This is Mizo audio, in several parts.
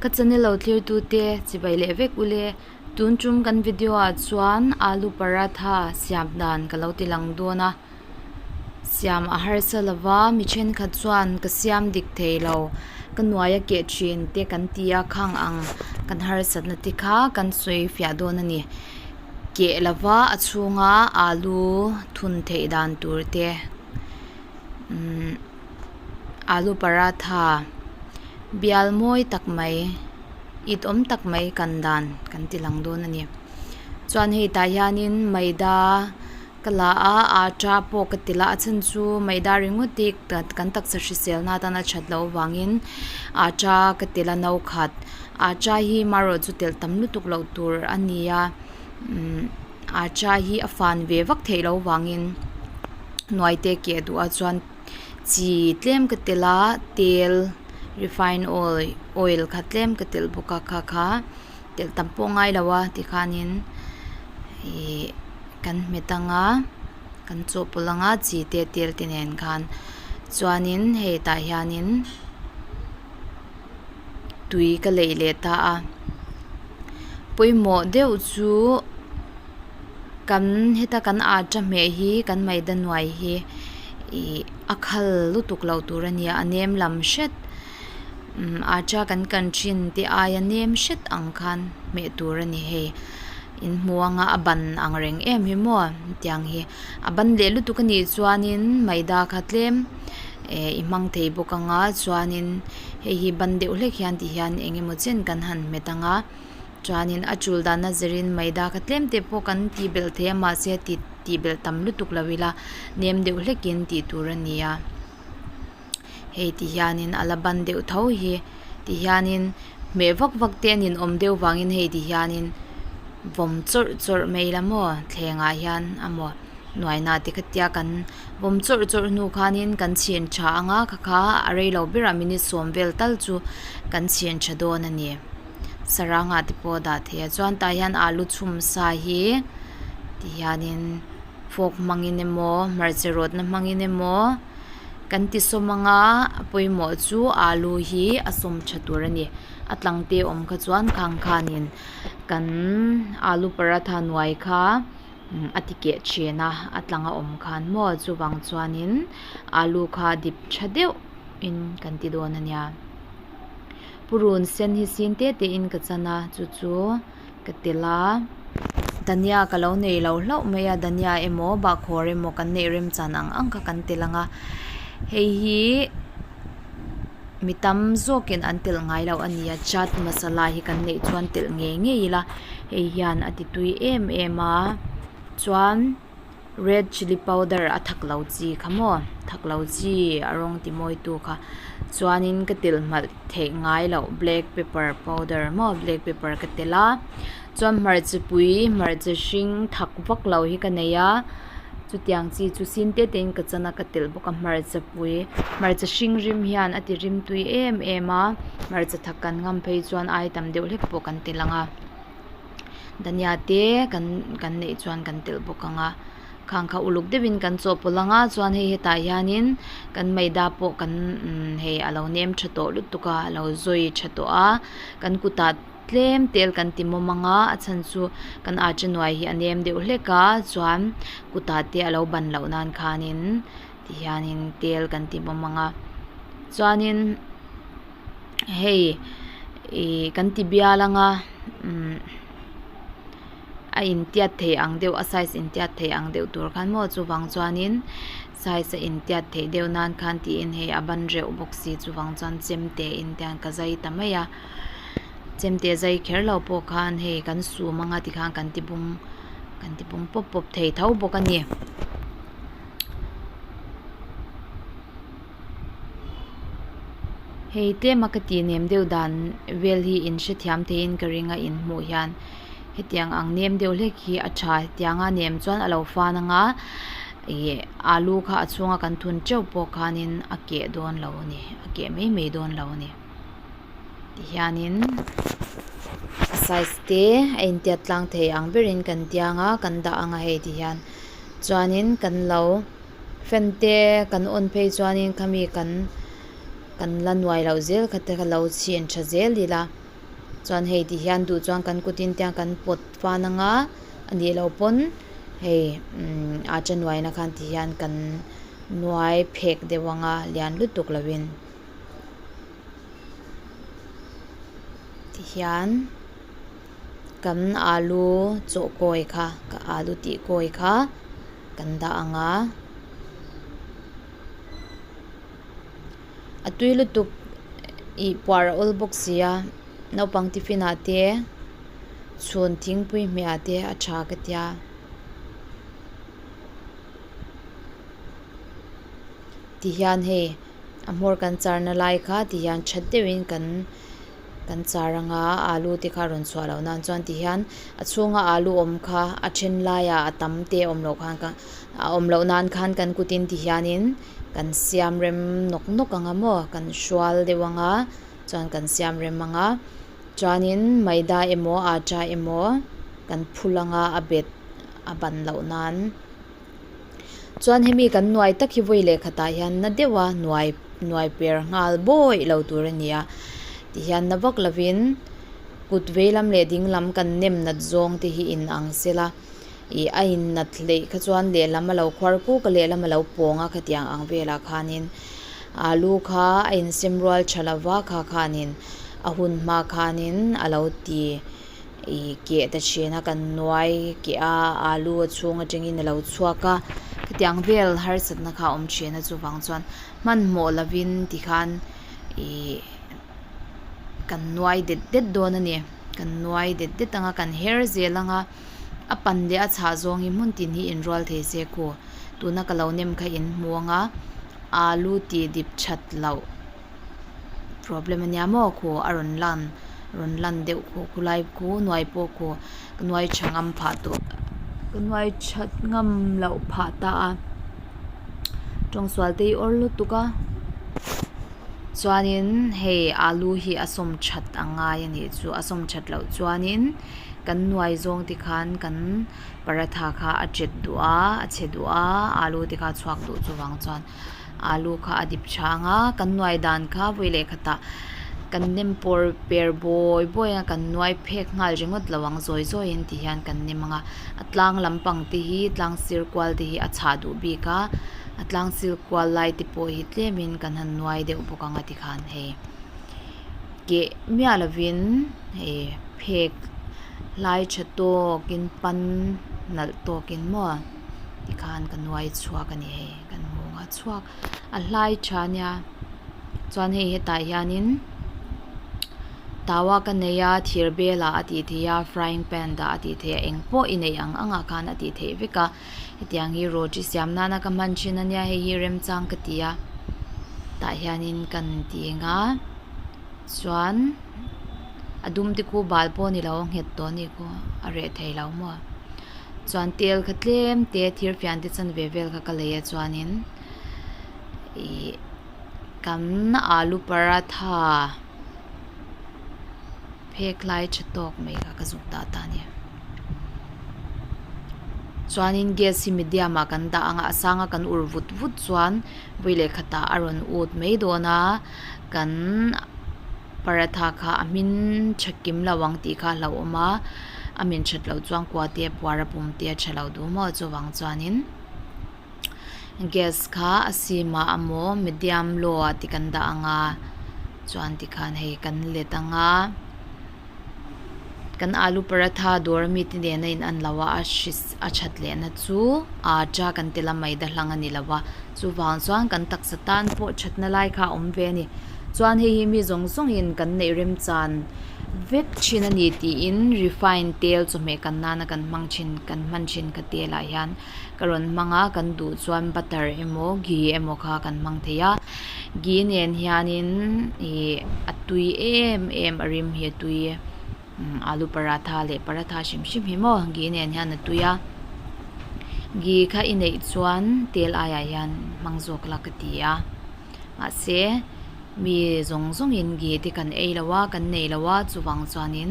Ka channel lo thlir tute chibai leh vek ule. Tun tum kan video ah chuan alu paratha siam dan ka lo ti lang dawn a. Siam a harsa lova mi thenkhat chuan ka siam dik thei lo ka nuai a keh thin te kan ti a khang ang kan harsatna te kha kan sawi fiah dawn a ni. Keh lova a chhunga alu thun theih dan tur te umm alu paratha bial mawi tak mai it awm tak mai kan dan kan ti lang dawn a ni. Chuan hei tah hianin maida ka la a atta pawh ka ti la a chhan chu maida ringawt hi kan taksa hrisel na atana that loh avangin atta ka ti la no khat atta hi marawh chu telh tam lutuk loh tur a ni a umm atta hi a fan ve vak theih loh avangin nuai te keh duh a chuan chi tlem ka tel a tel refine oil oil kha tlem ka telh bawk a kha kha. Telh tam pawh ngai lo a tikhanin ihh kan hmet anga kan chawhpawlh anga chi te tel te nen khan chuanin hei tah hianin tui ka leih leh ta a pawimawh deuh chu kan heta kan atta hmeh hi kan maida nuai hi ihh a khal lutuk loh tur a nia a nem lam hret. Umm atta kan kan thin te aia nem hret ang khan hmeh tur a ni hei in hmu anga a ban ang reng em hi maw hetiang hi a ban leh lutuk a nih chuanin maida kha tlem eh i hmang thei bawk anga chuanin hei hi ban deuh hlek hian ti hian eng emaw chen kan han hmet anga chuanin a tul dan a zirin maida kha tlem te pawh kan tih belh thei a mahse tih tih belh tam lutuk lo ila nem deuh hlekin tih tur a ni a. Hei ti hianin a la ban deuh tho hi ti hianin hmeh vak vak te an inawm deuh vangin hei ti hianin vawm chawrh chawrh mai ila maw thlengah hian a maw nuaina te khatia kan vawm chawrh chawrh hnu khanin kan chhin tha anga kha kha a rei lo berah minute sawm vel tal chu kan chhin tha dawn a ni saranga te pawh a dah thei a chuan tah hian alu chhum sa hi ti hianin fork hmangin emaw hmarcha rawtna hmangin emaw. Kan ti sawm anga a pawimawh chu alu hi a sawm tha tur a ni. A tlang te awm kha chuan khang khanin kan alu paratha nuai kha a ti keh thin a, a tlang a awm khan maw chuvang chuanin alu kha dip tha deuh in kan ti dawn a nia. Purun sen hi sin te te in ka chan a chu chu. Ka tel a, dhania ka lo nei lo hlauh mai a, dhania emaw bahkhawr emaw kan neih remchan ang ang kha kan tel ang a, hei hi mi tam zawkin an telh ngai loh a ni a, chaat masala hi kan neih chuan telh ngei ngei ila hei hian a ti tui em em a, chuan red chilli powder a thak lo chi kha maw thak lo chi a rawng ti mawi tu kha chuanin ka telh hmalh theih ngai loh black pepper powder maw black pepper ka telh a chuan hmarcha pui hmarcha hring thak vak lo hi ka nei a chutiang chi chu sin te te in ka chan a ka telh bawk a hmarcha pui hmarcha hring rim hian a ti rim tui em em a hmarcha thak kan ngam phei chuan ai tam deuh hlek pawh kan telh ang a. Dhania te kan kan neih chuan kan telh bawk ang a khang kha uluk deuhin kan chawhpawlh ang a chuan hei hetah hianin kan maida pawh kan umm hei a lo nem tha tawh lutuk a a lo zawi tha tawh a kan kutah tlem tel kan ti mawm ang a a chhan chu kan atta nuai hi a nem deuh hlek a chuan kutah te a lo ban loh nan khanin ti hianin tel kan ti mawm ang a chuanin. Hei ih kan ti bial anga umm a intiat thei ang deuh a size intiat thei ang deuh tur khan maw chuvang chuanin size a intiat theih deuh nan khan tiin hei a ban reuh bawk si chuvang chuan chemte in te hian ka zai ta mai a chemte zai kher lo pawh khan hei kan sum anga tikhan kan ti bung kan ti bung pawp pawp thei tho bawk a ni. Hei tlema ka tih nem deuh dan vel hi in hrethiam theiin ka ring a in hmuh hian hetiang ang nem deuh hlek hi a tha hetianga nem chuan a lo fan anga ih alu kha a chhunga kan thun teuh pawh khanin a keh dawn lo a ni a keh mai mai dawn lo a ni tihianin a size te a intiat tlang thei ang berin kan tiang a kan dah ang a hei tihian chuanin kan lo. Fan te kan on phei chuanin khami kan kan la nuai loh zel kha te kha lo chhin tha zel ila. Chuan hei ti hian duh chuan kan kut in tiang kan pawt fan anga a nih loh pawn hei umm atta nuaina khan ti hian kan nuai phek deuh anga lian lutuk lo in ti hian kan alu chawh kawi kha ka alu tih kawi kha kan dah anga a tui lutuk ih puar a awl bawk si a naupang tiffin ah te chhun thingpui hmeh ah te a tha ka tia. Ti hian hei a hmawr kan char na lai kha ti hian that deuhin kan kan char anga alu te kha a rawn chhuah loh nan chuan ti hian a chhunga alu awm kha a then laiah a tam te a awm loh khan ka a awm loh nan khan kan kutin ti hianin kan siam rem nawk nawk anga maw kan hrual deuh anga chuan kan siam rem anga chuanin maida emaw atta emaw kan phul anga a bet a ban loh nan. Chuan hemi kan nuai tak hi vawi leh khatah hian na deuh a nuai nuai per nghal bawih lo tur a ni a tihian na vak lovin kut vei lam leh ding lam kan nem nat zawng te hi in ang sela ih a in nat hleih kha chuan lehlam a lo khuar kuk a lehlam a lo pawng a khatiang ang velah khanin alu kha a insem rual tha lova kha khanin a hun hma khanin a lo ti. Ih keh ta thin a kan nuai keh a alu a chhung atangin a lo chhuak a khatiang vel harsatna kha a awm thin a chuvang chuan hmanhmawh lovin tikhan ih kan nuai det det dawn a ni kan nuai det det ang a kan her zel ang a a pan leh a chhah zawng hi hmun tin hi inrual thei se khu tuna ka lo nem kha in hmu ang a alu tih dip that loh. Problem ania maw khu a rawn lan rawn lan deuh khu khulai khu nuai pawh khu ka nuai tha ngam phah tawh ka nuai that ngam loh phah ta a tawngsual te hi awr lutuk a chuanin hei alu hi a sawm that a ngai a nih chu a sawm that loh chuanin kan nuai zawng te khan kan paratha kha a chet duh a a chhe duh a alu te kha a chhuak duh chuvang chuan. Alu kha a dip tha ang a kan nuai dan kha vawi leh khatah kan nem pawr per bawi bawi a kan nuai phek nghal ringawt lo ang zawi zawi in ti hian kan nem ang a a tlang lampang te hi tlang sir kual te hi a chhah duh bik a a tlang sir kual lai te pawh hi tlem in kan han nuai deuh bawk ang a tikhan hei keh miah lovin hei phek hlai tha tawk in pan nalh tawk in maw tikhan ka nuai chhuak a ni hei. Kan hmu ang a chhuak a hlai tha nia chuan hei hetah hianin tawa ka nei a thir bel ah a tih theih a frying pan dah a tih theih a eng pawh i neih ang ang ah khan a tih theih vek a hetiang hi roti siam nana ka hman thin ania hei hi remchang ka ti a tah hianin kan ti eng a chuan a dum te khu bal pawh a ni lo a nghet tawh a nih khu a reh thei lo maw. Chuan tel kha tlem te thir fian te chanve vel kha ka lei a chuanin ih kan alu paratha phek lai tha tawk mai kha ka zuk dah ta a ni. Chuanin gas hi medium ah kan dah ang a a sanga kan ur vut vut chuan vawi leh khatah a rawn ut mai dawn a kan. Paratha kha a hmin tha kim lo ang tih kha a hlauhawm a, a min that loh chuan kua te a puar a pum te a tha lo duh maw chuvang chuanin gas kha a sim ah emaw medium low ah te kan dah ang a chuan tikhan hei kan let ang a kan alu paratha dawr ami te nen a in an lo a a hris a that leh na chu atta kan ti la mai da hlang a ni lo a chuvang chuan kan taksa tan pawh thatna lai kha a awm ve a ni chuan hei hi mi zawng zawng in kan neih remchan vek thin a ni tiin refine tel chawhmeh kan nana kan hmang thin kan hman thin kha tel ah hian ka rawn hmang a kan duh chuan butter emaw ghee emaw kha kan hmang thei a ghee nen hianin ih a tui em em a rim hi a tui alu paratha leh paratha hrim hrim hi maw ghee nen hian a tui a ghee kha i neih chuan tel aiah hian hmang zawk la ka ti a mahse mi zawng zawngin ghee te kan ei lo a kan nei lo a chuvang chuanin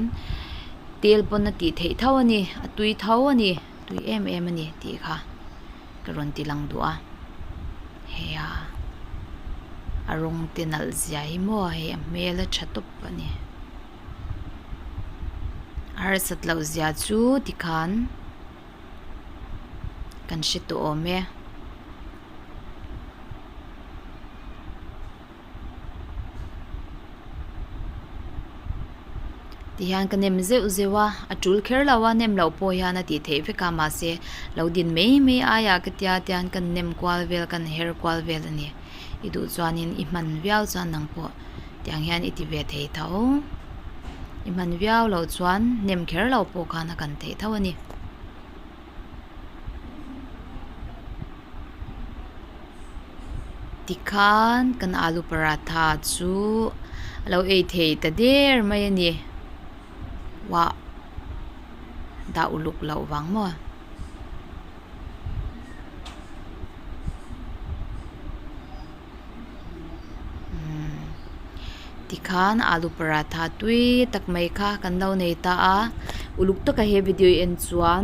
tel pawn a tih theih tho a ni a tui tho a ni. Tui em em a ni tih kha ka rawn ti lang duh a hei a a rawng te nalh zia hi maw hei a hmel a tha tawp a ni. A harsat loh zia chu tikhan kan hre tawh awm e. Tihian ka nem zeuh zeuh a, a tul kher lo a, nem loh pawh hian a tih theih vek a mahse lo din mai mai aiah ka tia tian kan nem kual vel kan her kual vel a ni. I duh chuanin i hman viau chuan nang pawh tiang hian i ti ve thei tho. I hman viau loh chuan nem kher lo pawh khan a kan theih tho a ni. Tikhan kan alu paratha chu a lo ei thei ta der mai a ni. Wah dah uluk loh vang maw. Tikhan alu paratha tui tak mai kha kan lo nei ta a uluk taka he video hi en chuan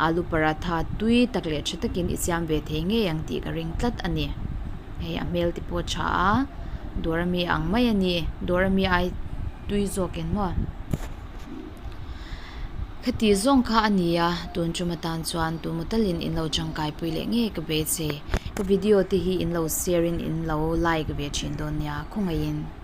alu paratha tui tak leh tha takin i siam ve thei ngei ang tih ka ring tlat a ni hei a hmel te pawh a tha a dawr ami ang mai a ni dawr ami ai tui zawk in maw. Khati zawng kha a ni a, tun tum atan chuan tumaw talin in lo tangkaipui leh ngei ka beisei. Ka video te hi in lo share in in lo like ve thin dawn nia, khawngaihin.